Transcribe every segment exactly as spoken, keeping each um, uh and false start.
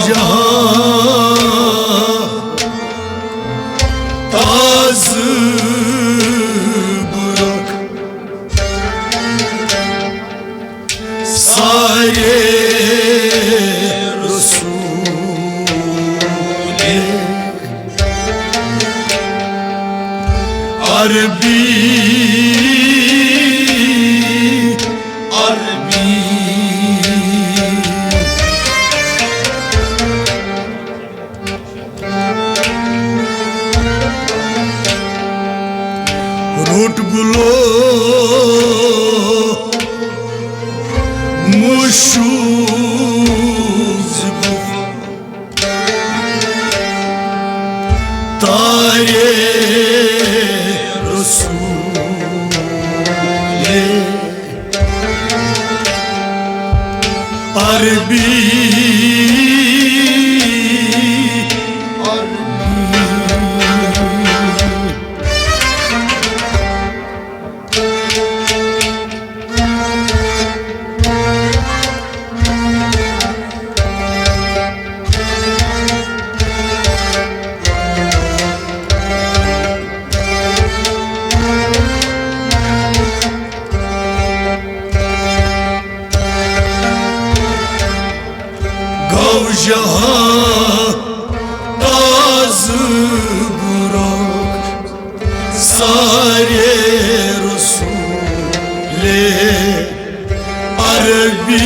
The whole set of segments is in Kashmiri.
جہاں تازٕ برکھ سارے رسول عربی، عربی۔ روٚٹ گُلو مشوٗق زِ گُفہٕ تارے رسول عربی، عربی۔ گوجہاں تازٕ برکھ سارے رسول عربی۔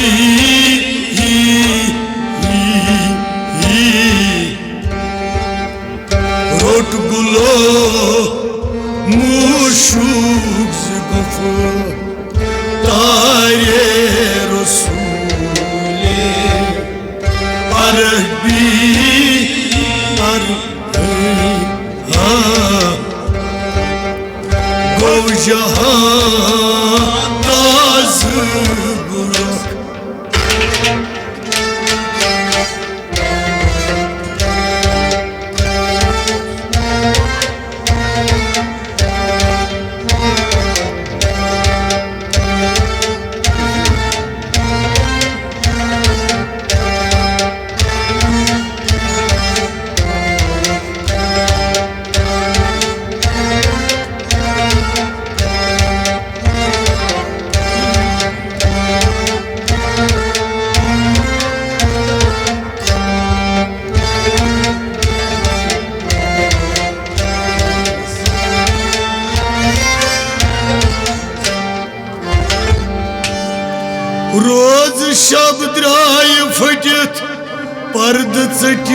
روٚٹ گُلو مشوٗق زِ گُفہٕ تارے رسول عربی، عربی۔ گوجہاں تازٕ برکھ روز شب درٛاے پھٔٹِتھ پردٕ ژٔٹِتھ۔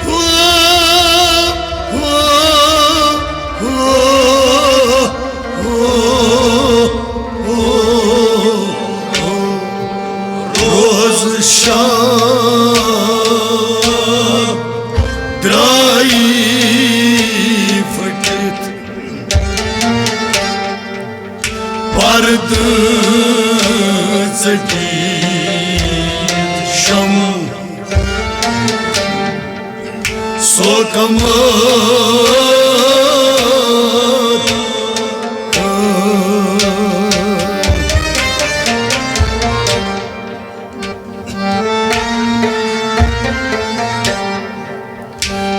ہو، ہو، ہو، ہو، ہو۔ روز شب درٛاے پھٔٹِتھ پردٕ ژٔٹِتھ شمع سوکمہٕ۔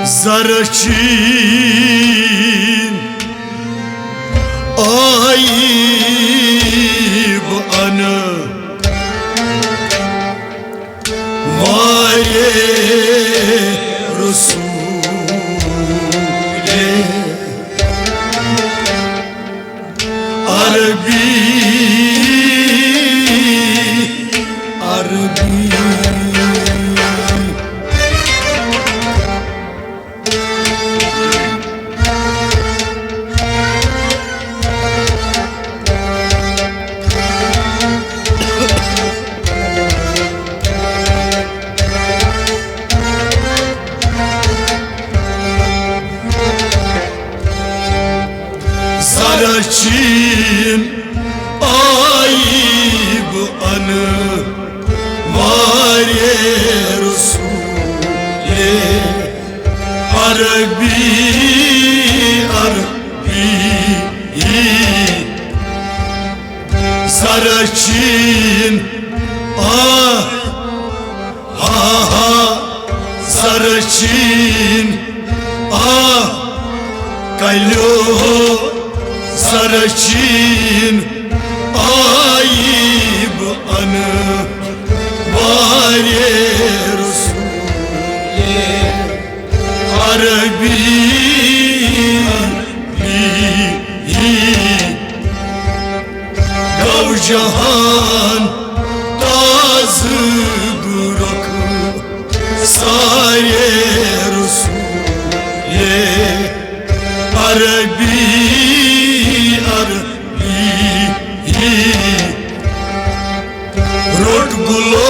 زرٕ چیٖن آیہِ بہٕ اَنہٕ وارے رسولے عربی، عربی۔ زرٕ چیٖن آیہِ بہٕ اَنہٕ وارے رسولے عربی، عربی۔ زرٕ چیٖن آ، ہا ہا، سرچین، آ، کلیو، سرچین، آیب ان، وارے رسول عربی، گو جہان تازٕ گُرکھ سارے رسول عربی، عربی۔ روٚٹ گُلو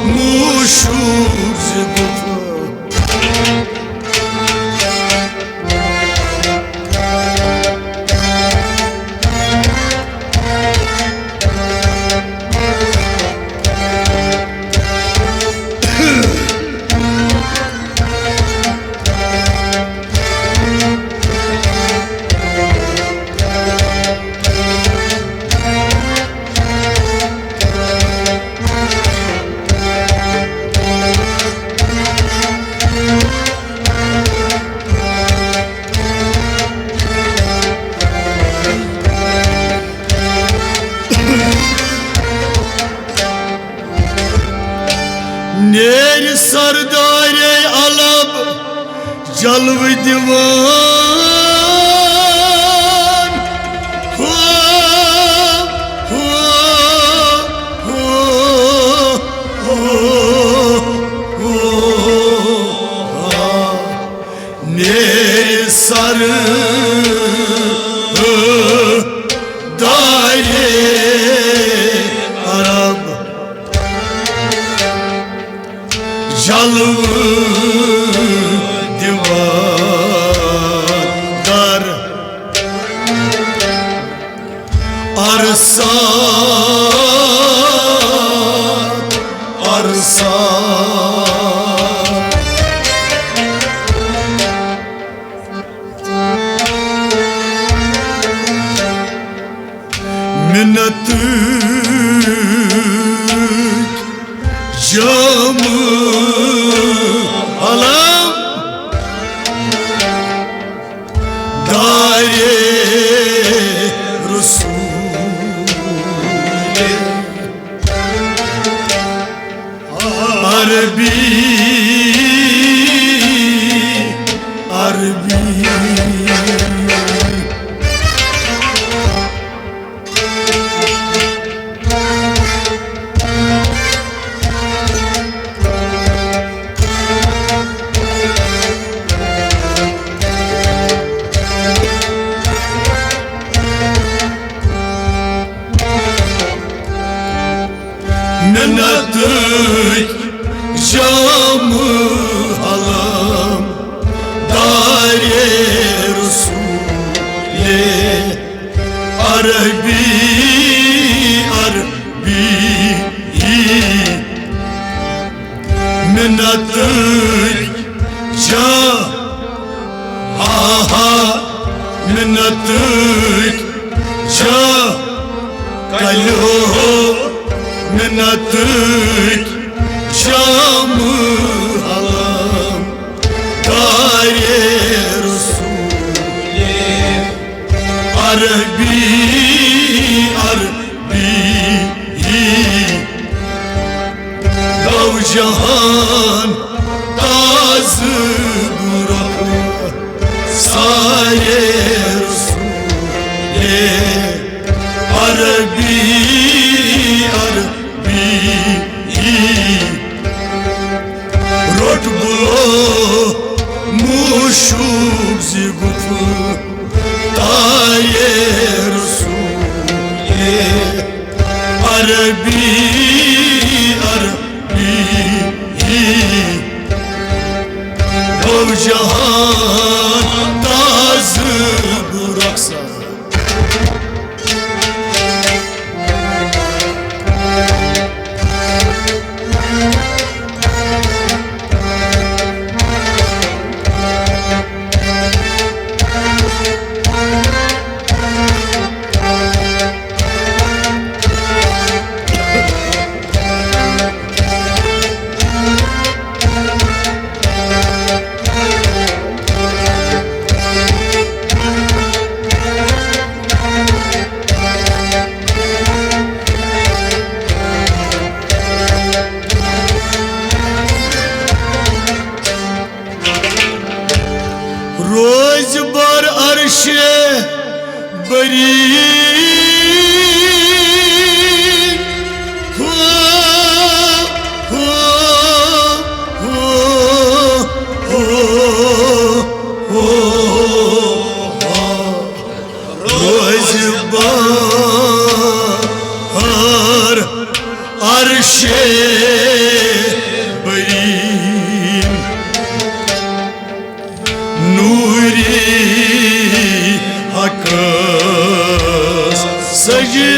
موشوٗک زِ گُتھ۔ نیرِ سردارے علب جلوٕ دِوان۔ ہو، ہو، ہو، ہو، ہو، ہو۔ نیرِ سردارے عرب جلوٕ دِوان در ارسا، ارسا۔ منت جام علم دارے رسول عربی، عربی۔ منتٕکۍ جام علم دارے رسول عربی، عربی۔ منتٕکۍ جام، آہا، منتٕکۍ جام، کلیو منتٕکۍ جام علم دارے رسول عربی، عربی۔ گو جہان تازٕ گُرکھ سارے رسول عربی، عربی۔ روٚٹ گُلو موشوٗک زِ گُتھ تارے رسول عربی، عربی۔ گو جہان تازٕ گُرکھ سا۔ شے برین نوری حقس سجہِ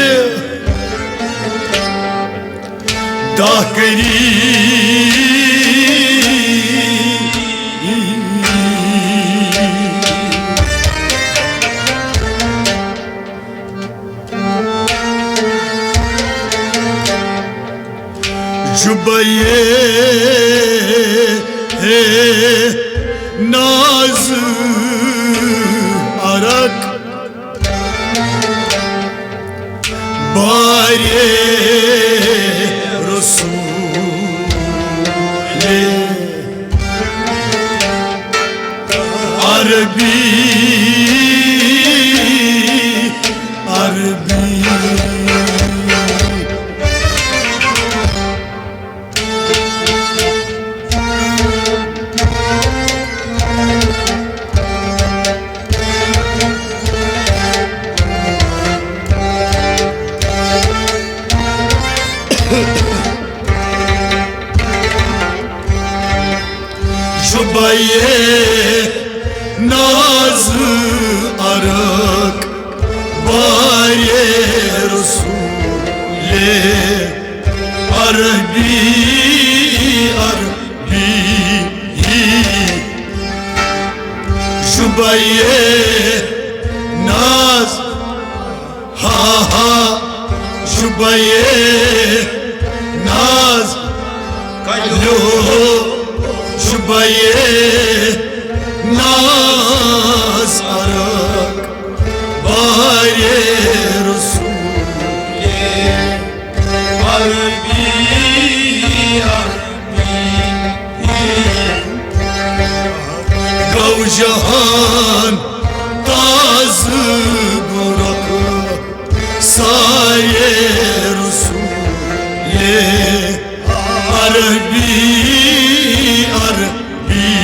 داہ کری۔ جبیے ناز عرق بارے رسول عربی، عربی۔ شبیے ناز عرق بارے رسول عربی، عربی۔ شبیے ناز، ہا ہا، شبیے ناز کلو، شبیے ناز عرق بارے رسول عربی، عربی۔ گو جہان تازٕ برق سایے رسول عربی، عربی۔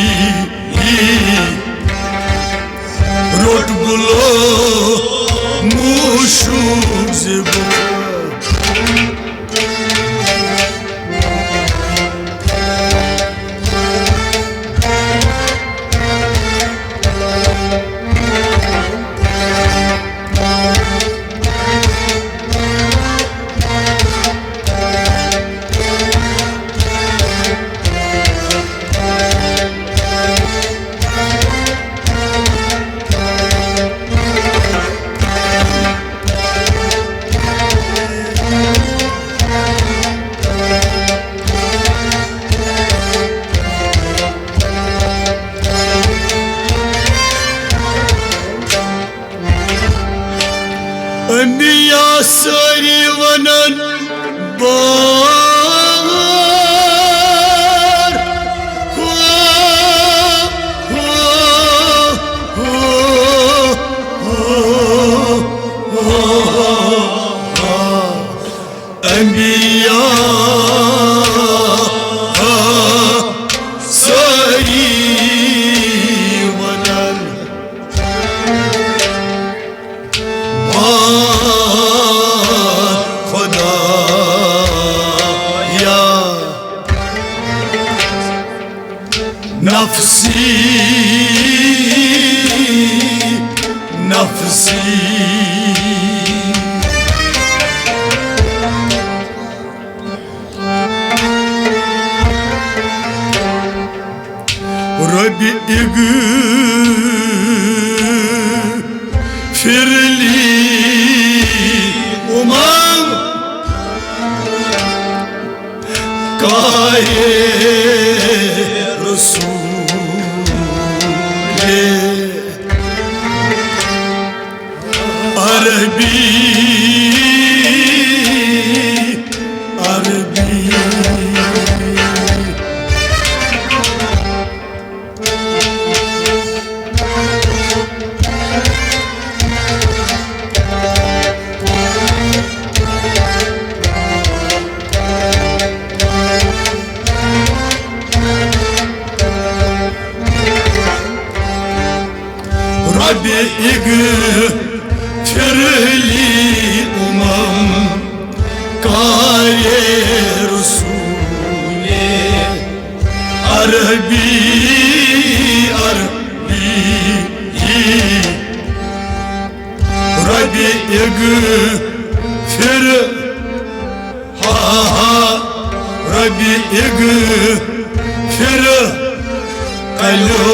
روٚٹ بُلو موشوٗک زِ بُلو۔ انبیاء سٲری ونان بار، ہو، ہو، ہو۔ انبیاء سٲری ونان بار خدایا، نفسی، نفسی۔ ربی اغفر لی امم کارِ رسول عربی، عربی۔ ربی اغفر لی امم کارِ رسول عربی، عربی، ربی اغفر، ہا ہا، ربی اغفر، کلو،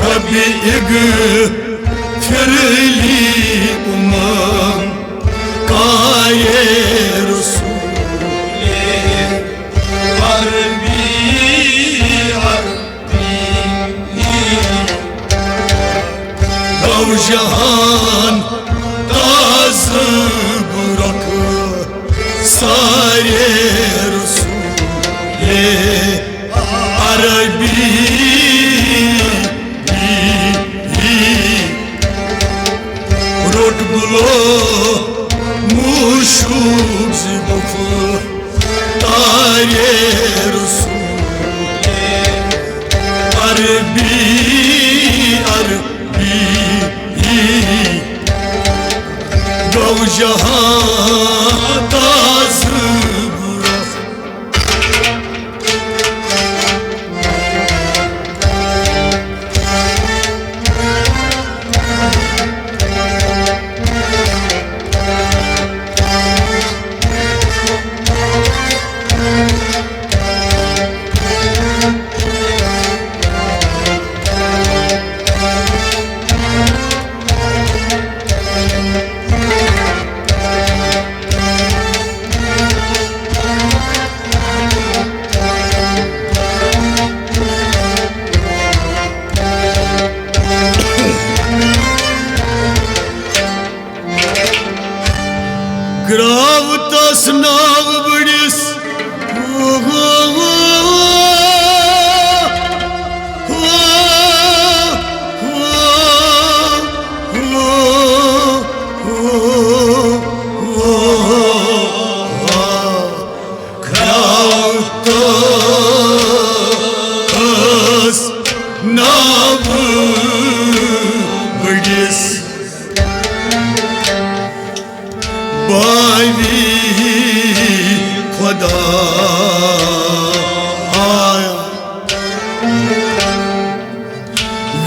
ربی اغفر لی امم کائے رسول عربی، عربی۔ نوجوان تازٕ برکھ سارے رسول عربی۔ روٚٹ گُلو موٗشوٗک زِ بُفہٕ تارے رسول عربی، عربی۔ گوٚو جہان تازٕ برکھ۔ گراو تس ناو بڑس۔ کھراو تس ناو بڑس۔ باوی خدا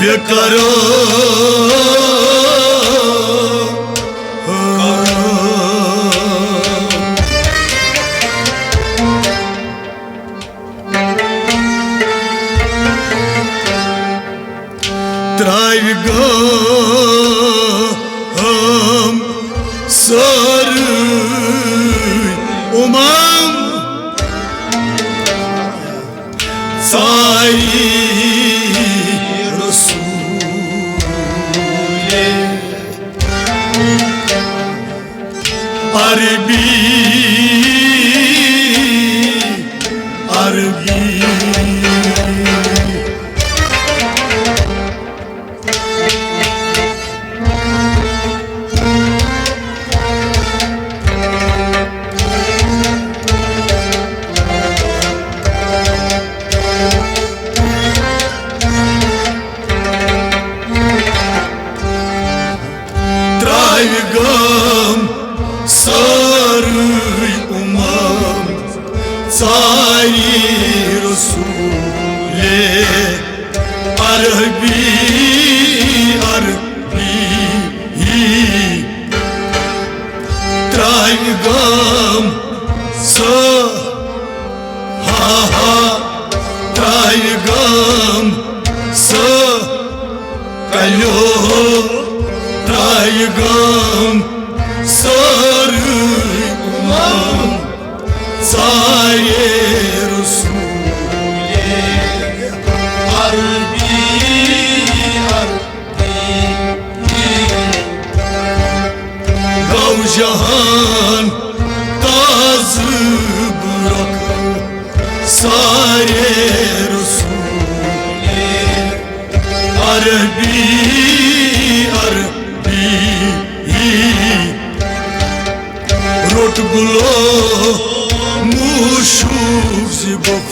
وکرو۔ ترٛاوِ غم سٲرٕے اُمم، ژایہِ رسوٗلے۔ عربی، عربی۔ ترٛاوِ غم سٲرٕے اُمم، ژایہِ رسوٗلے عربی، عربی۔ ترٛاوِ غم سٲ ہا ہا، ترٛاوِ غم سٲ کلیو، ترٛاوِ غم سٲرٕے اُمم، ژایہِ رسوٗلے عربی، عربی۔ گوٚو جہان تازٕ برکھ سارے رسول عربی، عربی۔ روٚٹ گُلو موٗشوٗک زِ بہٕ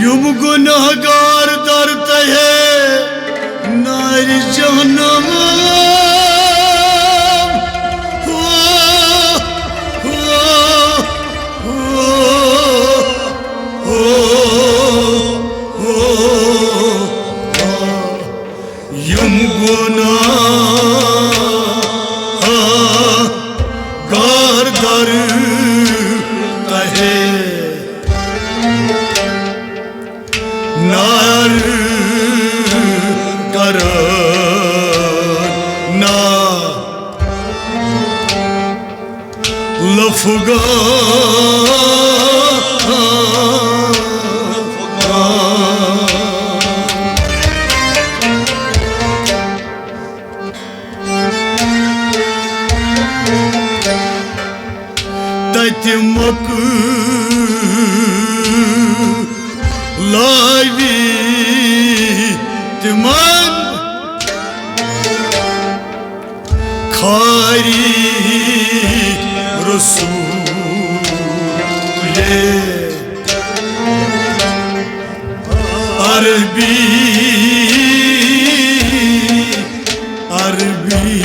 یِم گناہگار در تہے نارِ جہنم۔ ہو، ہو، ہو، ہو، ہو۔ یِم گناہگار در تہے نار کرنا لفگا۔ تتہِ مۄکلٲوی تِمن کھاری رسول عربی، عربی۔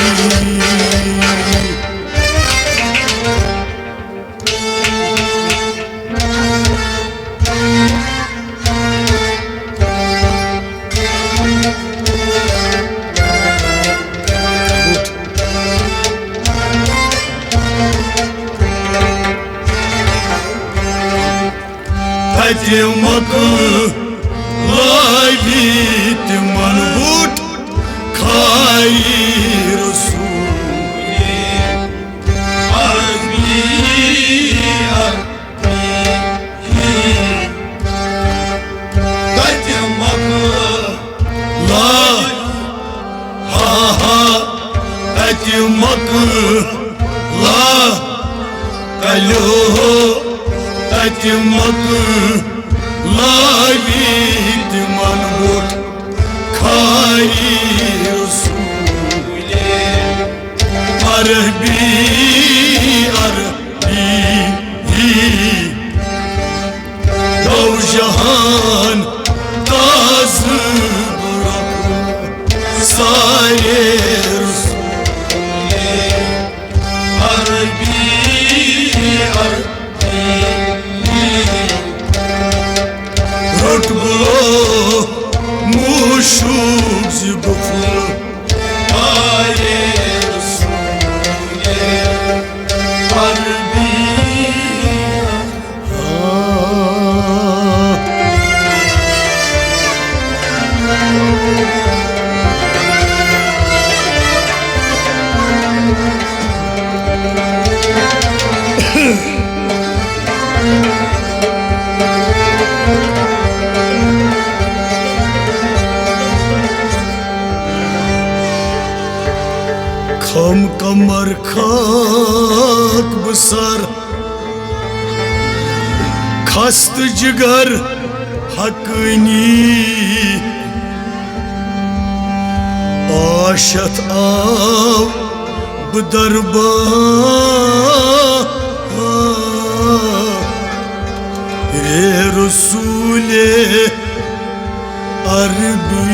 تتہِ مۄکلٲوی تِمن بُتھ کھاری رسول عربی، عربی۔ تتہِ مۄکلٲوی، ہا ہا، تتہِ مۄکلٲوی کلیو، تتہِ مۄکلٲوی تِمن بُتھ کھاری رسول عربی، عربی۔ دو جہان تازٕ برٛونٛہہ سارے رسول عربی، عربی۔ روٚٹ بُلو موشوٗک زِ بہٕ پھُلہٕ آیے رسول عربی۔ کھم کمر خاک بہٕ سر، خستہٕ جگر حقٲنی۔ آشتھ آو بہٕ دربارِ رسولِ عربی۔